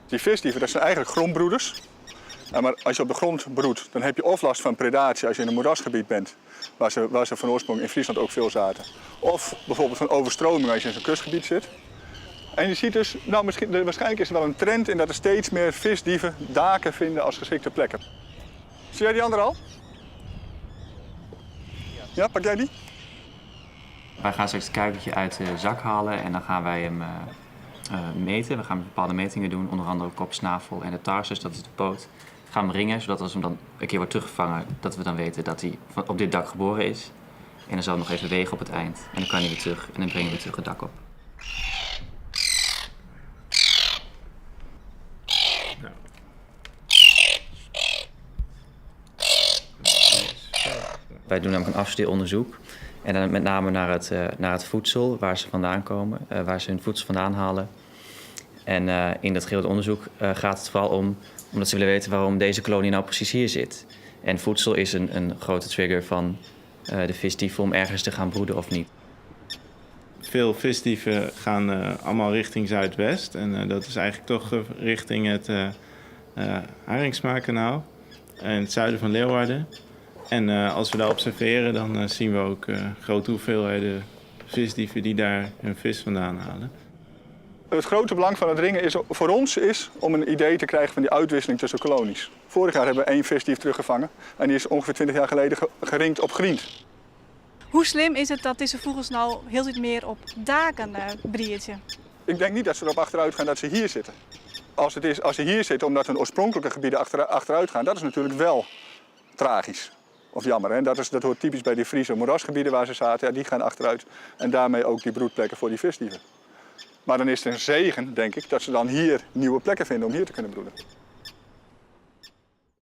Die visdieven, dat zijn eigenlijk grondbroeders. Maar als je op de grond broedt, dan heb je of last van predatie als je in een moerasgebied bent, waar ze van oorsprong in Friesland ook veel zaten. Of bijvoorbeeld van overstroming als je in zo'n kustgebied zit. En je ziet dus, nou, misschien, waarschijnlijk is er wel een trend in dat er steeds meer visdieven daken vinden als geschikte plekken. Zie jij die andere al? Ja, pak jij die? Wij gaan straks het kuikentje uit de zak halen en dan gaan wij hem meten. We gaan bepaalde metingen doen, onder andere kop, snavel en de tarsus, dat is de poot. We gaan hem ringen, zodat als hem dan een keer wordt teruggevangen, dat we dan weten dat hij op dit dak geboren is. En dan zal hij nog even wegen op het eind. En dan kan hij weer terug en dan brengen we weer terug het dak op. Wij doen namelijk een afstudeeronderzoek. En dan met name naar het voedsel, waar ze vandaan komen, waar ze hun voedsel vandaan halen. En in dat gehele onderzoek gaat het vooral om, omdat ze willen weten waarom deze kolonie nou precies hier zit. En voedsel is een grote trigger van de visdieven om ergens te gaan broeden of niet. Veel visdieven gaan allemaal richting zuidwest. En dat is eigenlijk toch richting het Harinxmakanaal en het zuiden van Leeuwarden. En als we daar observeren, dan zien we ook grote hoeveelheden visdieven die daar hun vis vandaan halen. Het grote belang van het ringen is voor ons is om een idee te krijgen van die uitwisseling tussen kolonies. Vorig jaar hebben we één visdief teruggevangen en die is ongeveer 20 jaar geleden geringd op Griend. Hoe slim is het dat dizze fûgels no hieltyd mear op daken briedzje? Ik denk niet dat ze erop achteruit gaan dat ze hier zitten. Als ze hier zitten omdat hun oorspronkelijke gebieden achteruit gaan, dat is natuurlijk wel tragisch. Of jammer, hè? Dat hoort typisch bij die Friese moerasgebieden waar ze zaten. Ja, die gaan achteruit en daarmee ook die broedplekken voor die visdieven. Maar dan is het een zegen, denk ik, dat ze dan hier nieuwe plekken vinden om hier te kunnen broeden.